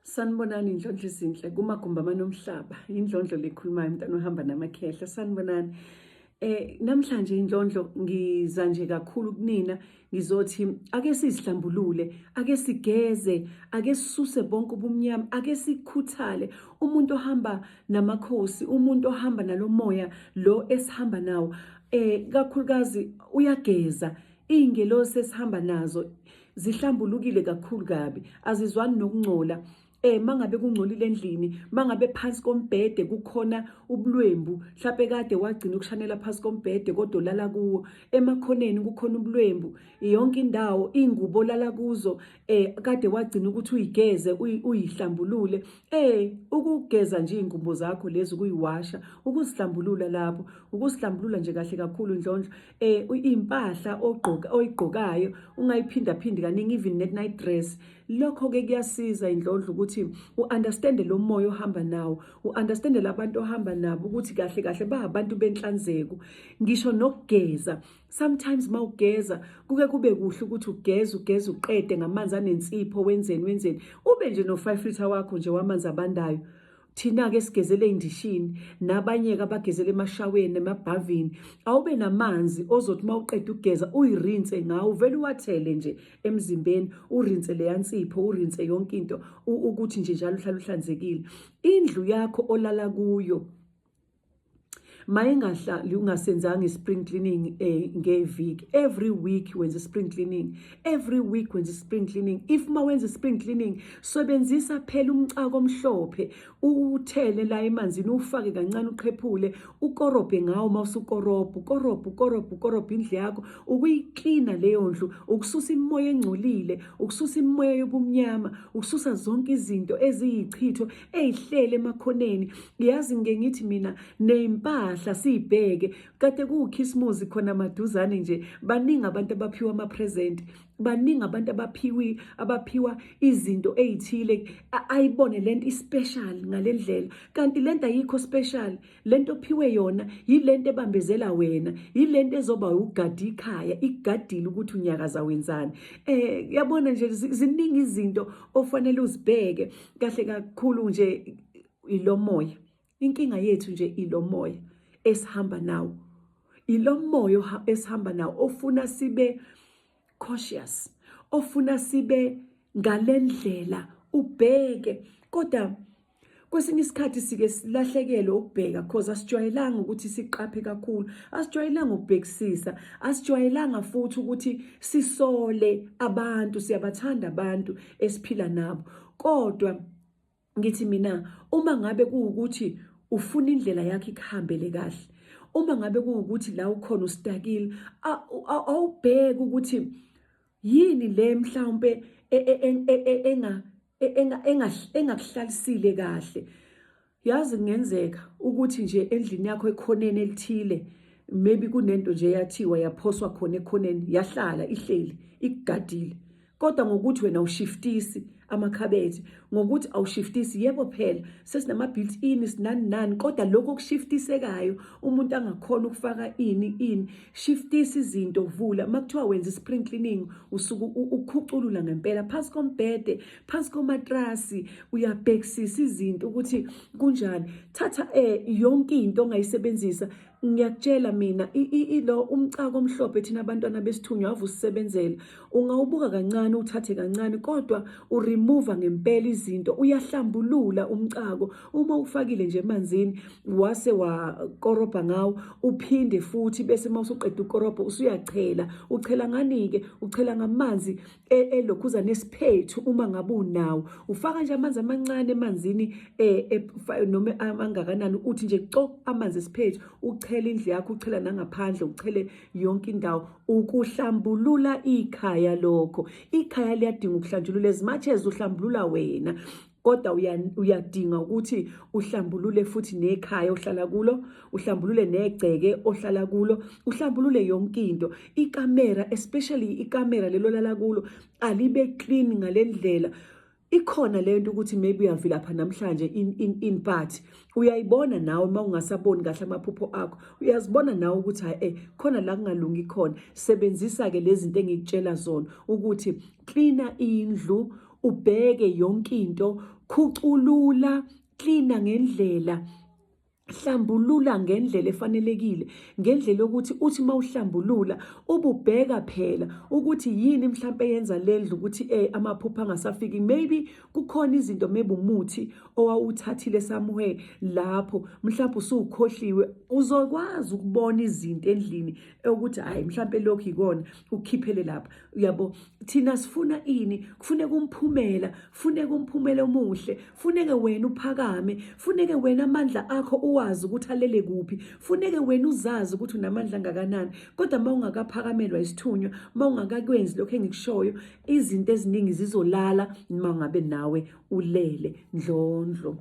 Sanibonani indlondlo ezinhle kumagumbi amanomhlaba, indlondlo lekhulumayo umntana ohamba namakhehla. Sanibonani. Namhlanje indlondlo ngiza nje kakhulu kunina, ngizothi ake sizihlambulule, ake sigeze, ake sisuse bonke ubumnyama, ake sikhuthale. Umuntu ohamba namakhosi, umuntu ohamba nalomoya lo esihamba nawo, kakhulukazi uyageza. Iy'ngelosi esihamba nazo zihlambulukile kakhulu kabi, azizwani nokungcola. Mangabe kungcolile endlini, mangabe phansi kombhede kukhona ubulwembu, mhlawumbe kade wagcina ukushanela phansi kombhede kodwa ulala kuwo, emakhoneni kukhona ubulwembu, yonke indawo ingubo olala kuzo kade wagcina ukuthi uyigeze, uyihlambulule. Ukugeza nje iy'ngubo zakho lezi, ukuyiwasha, ukuzihlambulula lapho, ukuzihlambulula nje kahle kakhulu ndlondlo. Impahla ogqoka oyigqokayo ungayiphindaphindi kaningi, even net night dress. Lokho ke kuyasiza indlondlo ukuthi uunderstand lo moya ohamba nawo, uunderstand labantu ohamba nabo ukuthi kahle kahle ba abantu benhlanzeko. Ngisho nokugeza, sometimes mawugeza kuke kube kuhle ukuthi ugeze ugeze uqede ngamanzi anensipho, wenzeni wenzeni, ube nje no 5 liter wakho nje wamanzi abandayo. Thina-ke sigezele ey'ndishini, nabanye-ke abagezele emashaweni emabhavini. Awube namanzi ozothi uma uqeda ukugeza uyirinse ngawo, uvele uwathele nje emzimbeni, urinse leya nsipho, urinse yonke into, ukuthi nje njalo uhlale uhlanzekile. Indlu yakho olala kuyo mayingahlali ungasenzanga i-spring cleaning ngeviki. Every week wenza i-spring cleaning, every week wenza i-spring cleaning. If uma wenza i-spring cleaning, sebenzisa phela umcako omhlophe, uwuthele la emanzini, uwufake kancane, uqhephule, ukorobhe ngawo. Uma usukorobha, ukorobha, ukorobha, ukorobha indlu yakho, ukuyiklina leyo ndlu, ukususa imimoya engcolile, ukususa imimoya yobumnyama, ukususa zonke izinto eziyichitho eyihlele emakhoneni. Yazi ngike ngithi mina ney'mpahla siyibheke, kade kuwukhisimuzi khona maduzane nje, baningi abantu abaphiwa ama-present, baningi abantu abaphiwa izinto ey'thile, ayibone lento i-special ngale ndlela, kanti lento ayikho special. Lento ophiwe yona yilento ebambezela wena, yilento ezoba ugada ikhaya, ikugadile ukuthi unyakaza wenzani. Yabona nje ziningi izinto ofanele uzibheke kahle kakhulu nje. Ilomoya, inkinga yethu nje ilomoya esihamba nawo, ilomoya esihamba nawo ofuna sibe cautious, ofuna sibe ngalendlela ubheke. Kodwa kwesinye isikhathi sike silahlekelwe ukubheka, cause asijwayelanga ukuthi siqaphe kakhulu, asijwayelanga ukubhekisisa, asijwayelanga futhi ukuthi sisole abantu. Siyabathanda abantu esiphila nabo, kodwa ngithi mina uma ngabe kuwukuthi ufuna indlela yakho ikuhambele kahle, uma ngabe kuwukuthi la ukhona ustakile, awubheke ukuthi yini le mhlawumbe engakuhlalisile kahle. Yazi kungenzeka ukuthi nje endlini yakho ekhoneni elithile maybe kunento nje yathiwa yaphoswa khona ekhoneni, yahlala ihleli ikugadile, kodwa ngokuthi wena ushiftisi amakhabethe, ngokuthi awushiftisi, yebo phela sesinama built in sinani nani, kodwa lokho okushiftisekayo umuntu angakhona ukufaka ini ini, shiftisa izinto, vula. Makuthiwa wenza i-spring cleaning, usuke ukhuculula ngempela phansi kombhede, phansi komatrasi, uyabhekisisa izinto ukuthi kunjani. Thatha yonke into ongayisebenzisa. Ngiyakutshela mina, ilo umcako omhlophe thina abantwana besithunywa ave usisebenzela. Ungawubuka kancane, uthathe kancane, kodwa uremove ngempela izinto, uyahlambulula umcako. Uma ufakile nje emanzini wase wakorobha ngawo, uphinde futhi bese uma usuqeda ukorobha usuyachela. Uchela ngani-ke? Uchela ngamanzi elokhuza nesiphethu. Uma ngabe unawo, ufaka nje amanzi amancane emanzini, noma angakanani, uthi nje co amanzi esiphethu, uchele indlu yakho, uchela nangaphandle, uchele yonke indawo, ukuhlambulula ikhaya. Lokho ikhaya liyadinga ukuhlanjulula as much as uhlambulula wena, kodwa uyadinga ukuthi uhlambulule futhi nekhaya ohlala kulo, uhlambulule negceke ohlala kulo, uhlambulule yonke into. Ikamera especially, ikamera lelo lala kulo alibe clean ngalendlela. Ikhona lento ukuthi maybe uyavilapha namhlanje in but uyayibona nawe uma ungasaboni kahle amaphupho akho, uyazibona nawe ukuthi hayi, khona la kungalungi khona. Sebenzisa ke lezi zinto engikutshela zona ukuthi cleana indlu. Ubheke yonke into, khuculula, klina ngendlela, hlambulula ngendlela efanelekile, ngendlela yokuthi uthi uma uhlambulula ububheka phela ukuthi yini mhlampe yenza lendlu ukuthi amaphupho angasafiki. Maybe kukhona izinto, maybe umuthi owawuthathile somewhere lapho, mhlawumbe usukhohliwe. Uzokwazi ukubona izinto endlini ukuthi hayi, mhlampe lokhu ikona ukukhiphele lapha, uyabo. Thina sifuna ini? Kufuneka umphumela, funeka umphumela omuhle, funeke wena uphakame, funeke wena amandla akho uwazi ukuthi alele kuphi, funeke wena uzazi ukuthi unamandla angakanani. Kodwa uma ungakaphakamelwa isithunywa, uma ungakakwenzi lokho engikushoyo, izinto eziningi zizolala uma ngabe nawe ulele ndlondlo.